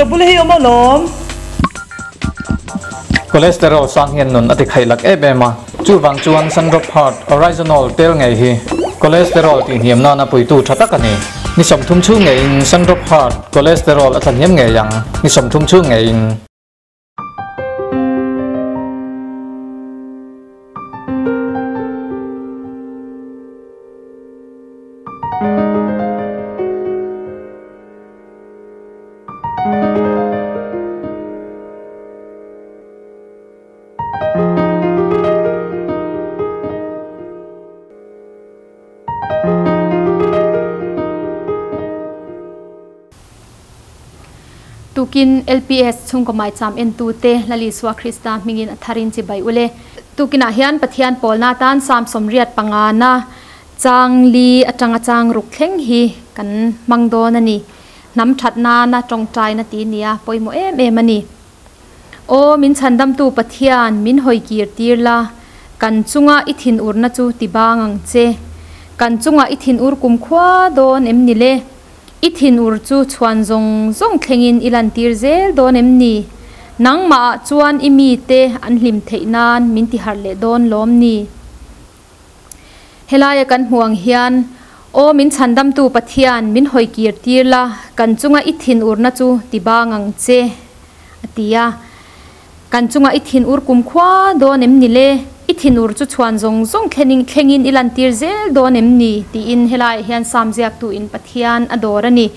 ka bula hi awm alawm. Cholesterol sang hian nun a ti khaih lak em em a, chuvang chuan Sundrop Heart Oryzanol tel ngei hi cholesterol tihhniam nana puitu tha tak a ni. Ni 30 chhung ngeiin Sundrop Heart cholesterol a thlahniam ngei ang, ni 30 chhung ngeiin. Tukin LPS chhungkaw maicham entute Lal Isua Krista hmingin a tharin chibai ule. Tukinah hian Pathian pawlna atan Psalm 85 na chang li atanga chang ruk thleng hi kan hmang dawn a ni. Hnam that nana tawngtaina ti nia pawimawh em em a ni. Aw min chhandamtu Pathian min hawi kir tir la, kan chunga i thin urna chu ti bang ang che. Kan chunga i thin ur kum khua dawn em ni le? I thin ur chu chhuan zawng zawng thlengin i lantir zel dawn em ni? Nangmahah chuan i mite an hlim theih nan min ti harh leh dawn lawm ni? Helaia kan hmuh ang hian, Aw min chhandamtu Pathian, min hawi kir tir la, kan chunga i thin urna chu ti bang ang che, a ti a. Kan chunga i thin ur kum khua dawn em ni le? I thin ur chu chhuan zawng zawng thlening thlengin i lantir zel dawn em ni? tiin helaiah hian Sam ziaktuin Pathian a dawr a ni.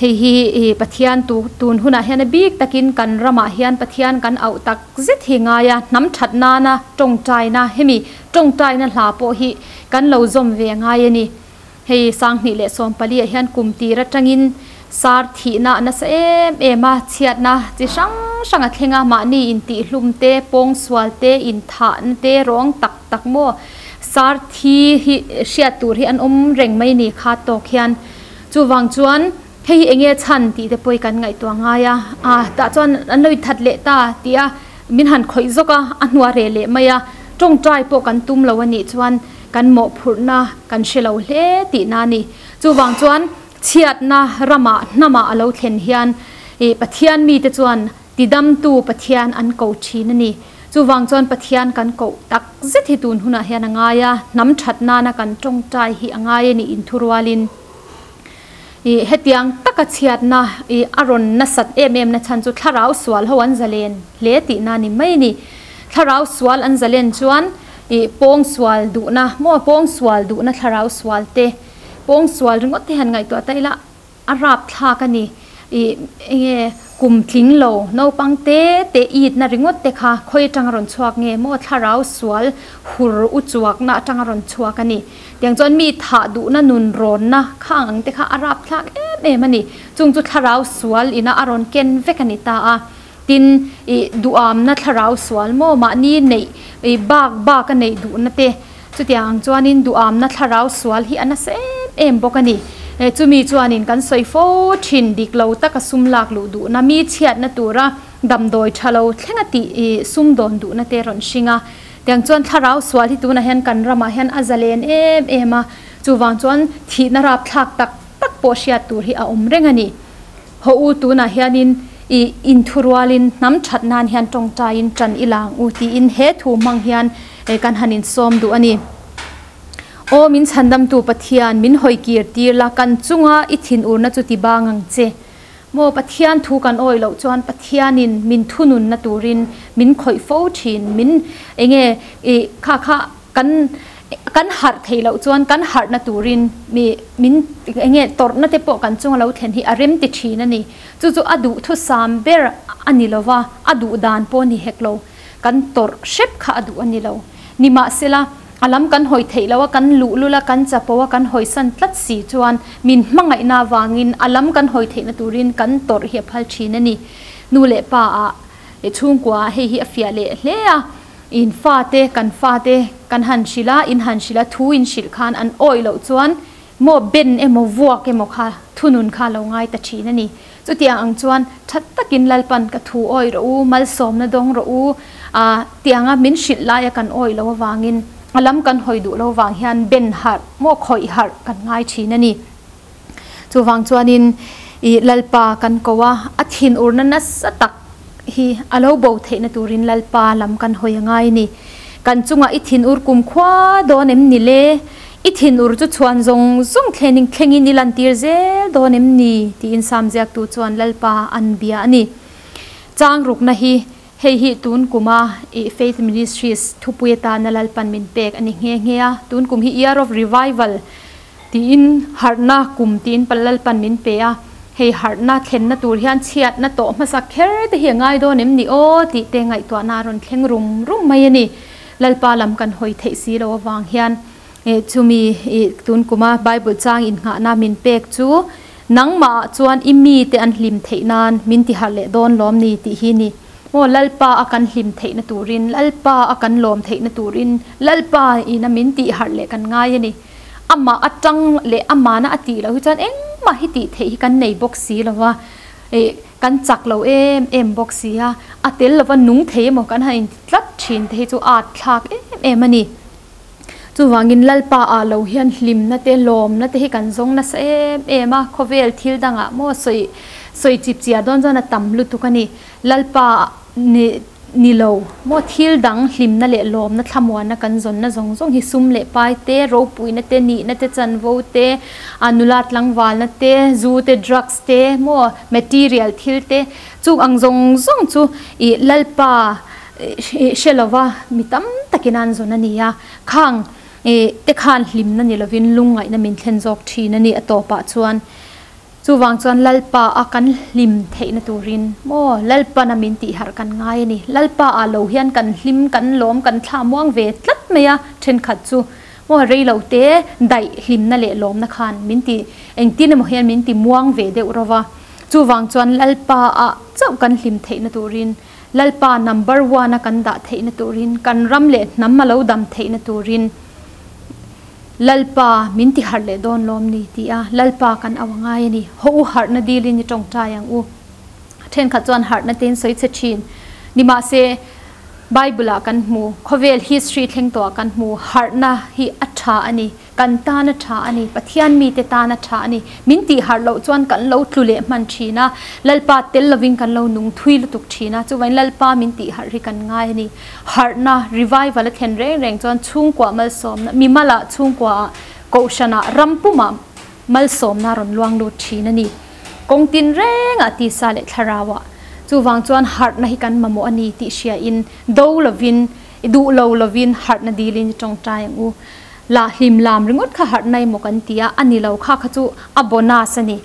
Hei hi Pathian tu tun hunah hian a bik takin kan ramah hian Pathian kan auh tak zet hi ngai a, hnam that nana tawngtaina hemi tawngtaina hla pawh hi kan lo zawm ve ngai a ni. Hei 2014 ah hian kum tir atangin sar thihna a nasa em em a, chhiatna chi hrang hrang a thleng a, mahni intihhlum te, pawngsual te, inthahna te, rawng tak tak maw sar thi hi hriat tur hi an awm reng mai ni kha tawk hian. Chuvang chuan hei hi enge chhan tih te pawh hi kan ngaihtuah ngai a, a tah chuan an lo inthat leh ta tih a min han khawih zawk a, a hnuah reh leh mai a, tawngtai pawh kan tum lo a nih chuan kan mawhphurhna kan hre lo hle tihna a ni. Chuvang chuan chhiatna ramah hnamah a lo thlen hian ih Pathian mite chuan tidamtu Pathian an ko thin a ni. Chuvang chuan Pathian kan koh tak zet hi tun hunah hian a ngai a, hnam that nana kan tawngtai hi a ngai a ni inthurualin. Ih hetiang taka chhiatna ih a rawn nasat em em na chhan chu thlarau sual ho an zalen hle tihna ni mai a ni. Thlarau sual an zalen chuan ih pawng sual duhna maw pawng sual duhna thlarau sual te pawng sual ringawt te han ngaihtuah ta ila A rapthlak a ni. Ih, enge kum tling lo, naupang te te itna ringawt te kha khawi atanga rawn chhuak nge maw thlarau sual hur u chuakna atanga rawn chhuak a ni. Tiang chuan mi thah duhna nun rawnna kha ang ang te kha a rapthlak em em a ni. Chung chu thlarau sual ina a rawn ken vek a ni ta a. Tin, ih, duhamna thlarau sual maw mahni neih, ih, bak bak a neih duhna te, Chutiang ang chuanin duhamna thlarau sual hi a nasa em em bawk a ni. Chumi chuanin kan sawi fo thin dik lo taka sum lak luh duhna, mi chhiatna tura damdawi tha lo thlenga tih sum dawn duhna te rawn hring a. Tiang chuan thlarau sual hi tunah hian kan ramah hian a zalen em em a, chuvang chuan thihna rapthlak tak tak pawh hriat tur hi a awm reng a ni. Haw u tunah hianin i inthurualin hnam that nan hian tawngtaiin tan i lang u tiin he thu hmang hian kan han insawm duh a ni. Aw min chhandamtu Pathian, min hawi kir tir la, kan chunga i thinurna chu ti bang ang che. Maw Pathian thu kan awih loh chuan Pathianin min thununna turin min khawih fo thin, min enge i kha kha kan kan harh theih loh chuan kan harhna turin mi min enge tawrhna te pawh kan chunga lo thlen hi a rem ti thin a ni. Chu chu a duhthusam ber a ni lova, a duh dan pawh ni hek lo. Kan tawrh hrep kha a duh a ni lo. Nimahsela, a lam kan hawi theih loh a, kan luhlul a, kan chapo a, kan hawisan tlat si chuan min hmangaihna avangin a lam kan hawi theihna turin kan tawrh hi a phal thin a ni. Nu leh pa ah chhungkua ah hei hi a fiah leh hle a, in fate, kan fate kan han hrilh a, in han hrilh a, thu in hrilh khan an awih loh chuan maw ben emaw vuak emaw kha thunun kha a lo ngai ta thin a ni. Chutiang ang chuan that takin Lalpan ka thu awih rawh u, malsawmna dawng rawh u, a tianga min hrilh laia kan awih loh avangin a lam kan hawi duh loh vang hian ben harh maw khawih harh kan ngai thin a ni. Chuvang chuanin I Lalpa kan ko a, a thinurna nasa tak hi a lo bo theihna turin Lalpa lam kan hawi a ngai a ni. Kan chungah i thinur kumkhua dawn em ni le? I thinur chu chhuan zawng zawng thlening thlengin i lantir zel dawn em ni? tiin Sam ziaktu chuan Lalpa an bia a ni. Chang rukna hi hei hi tun kuma i Faith Ministries thupui atana Lalpan min pek a ni nghe nghe a. Tun kum hi Year of Revival tiin harhna kum tiin Lalpan min pe a. Hei harhna thlenna tur hian chhiatna tawh hmasa kher te hi a ngai dawn em ni aw tih te ngaihtuahna a rawn thleng rum rum mai a ni. Lalpa lam kan hawi theih si lo avang hian chumi tun kuma Bible chang innghahna min pek chu Nangmah ah chuan i mite an hlim theih nan min ti harh leh dawn lawm ni tih hi ni. Maw Lalpa a kan hlim theihna turin, Lalpa a kan lawm theihna turin, Lalpa ina min tih harh leh kan ngai a ni. Amah atang leh amahna a tih loh hi chuan engmah hi tih theih hi kan nei bawk si lo va, ih kan chak lo em em bawk si a, a tel lova nung thei emaw kan han inti tlat thin te hi chu at thlak em em a ni. Chuvangin Lalpa ah lo hian hlimna te, lawmna te hi kan zawng nasa em em a, khawvel thil dangah maw sawi sawi chip chiah dawn chuan a tam lutuk a ni. Lalpa ni ni lo maw thil dang hlimna leh lawmna thlamuanna kan zawnna zawng zawng hi sum leh pai te, ropuina te, nihna te, chanvo te, a nula tlangvalna te, zu te, drugs te maw material thil te chung ang zawng zawng chu ih Lalpa Hre lova mi tam takin an zawn a ni a, khang te khan hlimna ni lovin lungngaihna min thlen zawk thin a ni a tawpah chuan. Chuvang chuan Lalpa a kan hlim theihna turin maw Lalpana min tih harh kan ngai a ni. Lalpa ah lo hian kan hlim, kan lawm, kan thlah muang ve tlat mai a, thenkhat chu maw rei lo te daih hlimna leh lawmna khan min ti engtin emaw hian min ti muang ve deuh ro va. Chuvang chuan Lalpa ah chauh kan hlim theihna turin Lalpa number one a kan dah theihna turin, kan ram leh hnam a lo dam theihna turin Lalpa min ti harh leh dawn lawm ni ti a Lalpa kan au a ngai a ni. Haw u harhna dilin i tawngtai ang u. Thenkhat chuan harhna tein sawi che thin. Nimahse Bible ah kan hmu, khawvel history thleng tawh ah kan hmu, harhna hi a tha a ni. Kan tan a tha a ni, Pathian mite tan a tha a ni. Min tih harh loh chuan kan lo tlu leh hman thin a, Lalpa tel lovin kan lo nung thui lutuk thin a, chuvangin Lalpa min tih harh hi kan ngai a ni. Harhna, revival, a thlen reng reng chuan chhungkua malsawmna, mimalah, chhungkuaah, kohhranah, ram pumah malsawmna a rawn luang lut thin a ni. Kawng tin rengah tisa leh thlarauah. Chuvang chuan harhna hi kan mamawh a ni tih hriain do lovin, duh lo lovin harhna dilin i tawngtai ang u. La hlim lam ringawt kha harhna emaw kan ti a, a ni lo kha kha chu a bonus a ni.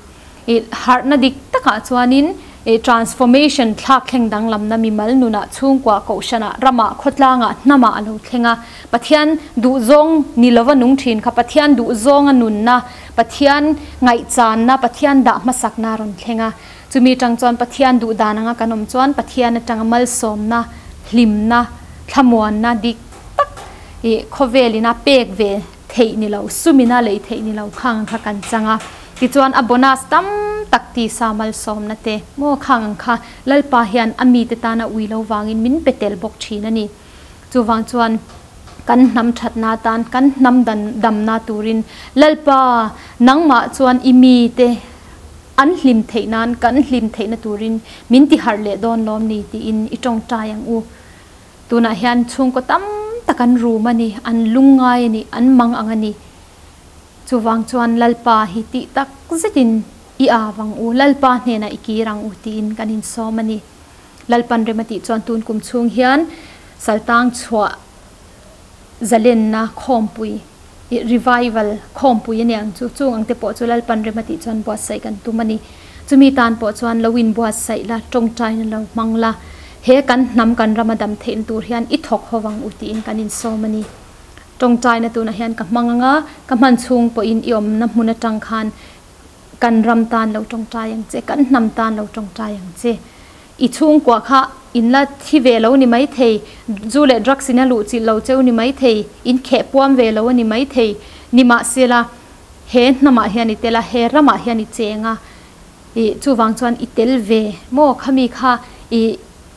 I harhna dik takah chuanin i transformation thlak thleng danglamna mimal nunah, chhungkua, kohhranah, ramah, khawtlangah, hnamah a lo thleng a. Pathian duhzawng ni lova nung thin kha Pathian duhzawnga nunna, Pathian ngaihchanna, Pathian dah hmasakna a rawn thleng a. Chumi tang chuan Pathian duhdan anga kan awm chuan Pathian atanga malsawmna, hlimna, thlamuanna dik tak i khawvel ina pek ve theih ni lo, sum ina lei theih ni lo khang ang kha kan chang a. Tichuan a bonus tam tak tisa malsawmna te maw khang ang kha Lalpa hian a mite tana ui lo vangin min pe tel bawk thin a ni. Chuvang chuan kan hnam thatna tan, kan hnam dan damna turin Lalpa nangmah chuan i mite an hlim theih nan, kan hlim theihna turin min ti harh leh dawn lawm ni tiin i tawngtai ang u. Tunah hian chhungkaw tam tak an rum a ni, an lungngai a ni, an mang ang a ni. Chuvang chuan Lalpa hi tih tak zetin i av ang u, Lalpa hnenah i kir ang u tiin kan insawm a ni. Lalpan rem a tih chuan tun kum chhung hian Saltang chhuah zalenna khawmpui, revival khawmpui a ni ang chu, chung ang te pawh chu Lalpan rem a tih chuan buatsaih kan tum a ni. Chumi tan pawh chuan lo inbuatsaih la, tawngtaina lo hmang la, he kan hnam kan rama dam theihna tur hian i thawk ho vang u tiin kan insawm a ni. Tawngtaina tunah hian ka hmang anga, ka hman chhung pawhin i awmna hmun atang khan kan ram tan lo tawngtai ang che, kan hnam tan lo tawngtai ang che. I chhungkua kha in la thi ve lo ni maithei, zu leh drugs in a luh chilh lo cheu ni maithei, in kheh puam ve lo a ni maithei, nimahsela, He hnamah hian i tel a, he ramah hian i cheng a, i chuvang chuan i tel ve maw? Khami kha i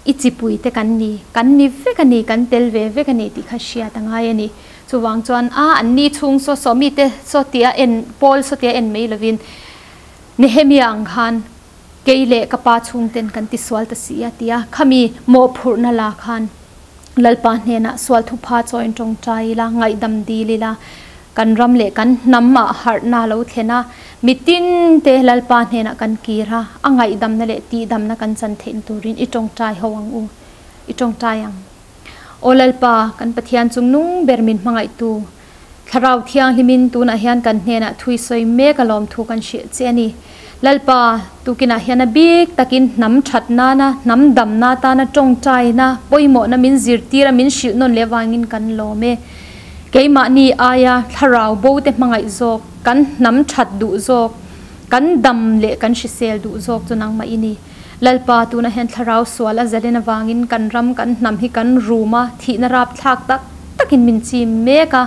i chipui te kan ni, kan ni vek a ni, kan tel ve vek a ni tih kha hriat a ngai a ni. Chuvang chuan a an ni chhung saw saw mite saw tia en, pawl saw tia en mai lovin. Nehemia ang khan kei leh ka pa chhungten kan tisual ta si a ti a, khami mawhphurhna la khan Lalpa hnenah sual thupha chawiin tawngtai ila, ngaihdam dil ila, kan ram leh kan hnam ah harhna lo thlen a, mitin te Lalpa hnenah kan kir a, a ngaihdamna leh tihdamna kan chan theihna turin i tawngtai ho ang u, i tawngtai ang. Aw Lalpa, kan Pathian chung nung ber min hmangaihtu, Thlarau Thianghlimin tunah hian kan hnenah thui sawi mek a lawmthu kan hrilh che a ni. Lalpa, tukinah hian a bik takin hnam that nana, hnam damna atana tawngtaina pawimawhna min zirtir a min hrilh nawn leh avangin kan lawm e. Keimahni aia thlarau bo te hmangaih zawk, kan hnam that duh zawk, kan dam leh kan hrisel duh zawk chu nangmah i ni. Lalpa, tunah hian thlarau sual a zalen avangin kan ram, kan hnam hi kan rum a, thihna rapthlak tak takin min chim mek a,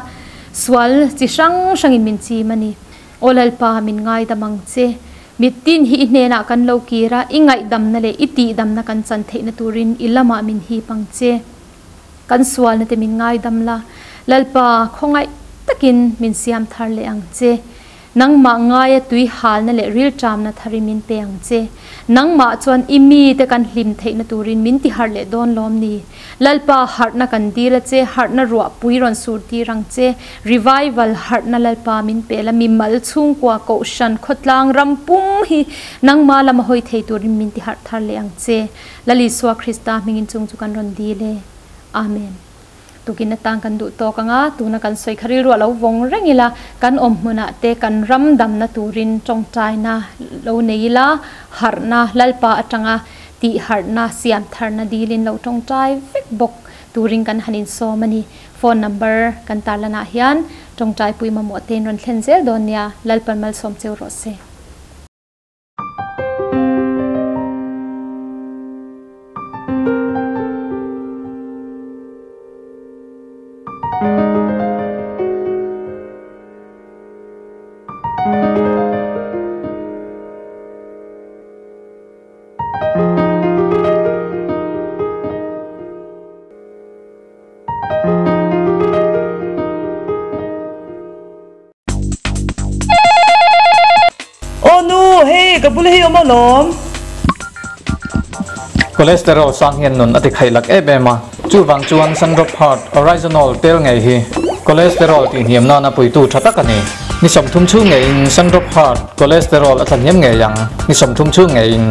sual chi hrang hrangin min chim a ni. Aw Lalpa, min ngaidam ang che. Mittin hi i hnenah kan lo kir a, i ngaihdamna leh i tihdamna kan chan theihna turin i lamah min hip ang che. Kan sualna te min ngaidam la, Lalpa, khawngaih takin min siam thar leh ang che. Nangmah ngaia tui halna leh rilṭamna thari min pe ang che. Nangmah chuan i mite kan hlim theihna turin min ti harh leh dawn lawm ni? Lalpa, harhna kan dil a che, harhna ruahpui rawn sur tir ang che. Revival harhna Lalpa min pe la, mimal chhungkua, kohhran, khawtlang, ram pum hi nangmah lama hawi thei turin min ti harh thar leh ang che. Lal Isua Krista hmingin chung chu kan rawn dil e. Amen. Tukin atang kan duh tawk ang a, tuna kan sawi kha rilru a lo vawng reng ila, kan awm hmunah te kan ram damna turin tawngtaina lo nei ila, harhna Lalpa atanga tih harhna siam tharna dilin lo tawngtai vek bawk turin kan han insawm a ni. Phone number kan tarlanah hian tawngtaipui mamawh tein rawn thlen zel dawn nia, Lalpan malsawm cheu rawh se. Aw nu, hei ka bula hi awm alawm. Cholesterol sang hian nun a ti khaih lak em em a, chuvang chuan Sandrop Heart Oryzanol tel ngei hi cholesterol tihhniam nana puitu tha tak a ni. Ni 30 chhung ngeiin Sandrop Heart cholesterol a thlahniam ngei ang, ni 30 chhung ngeiin.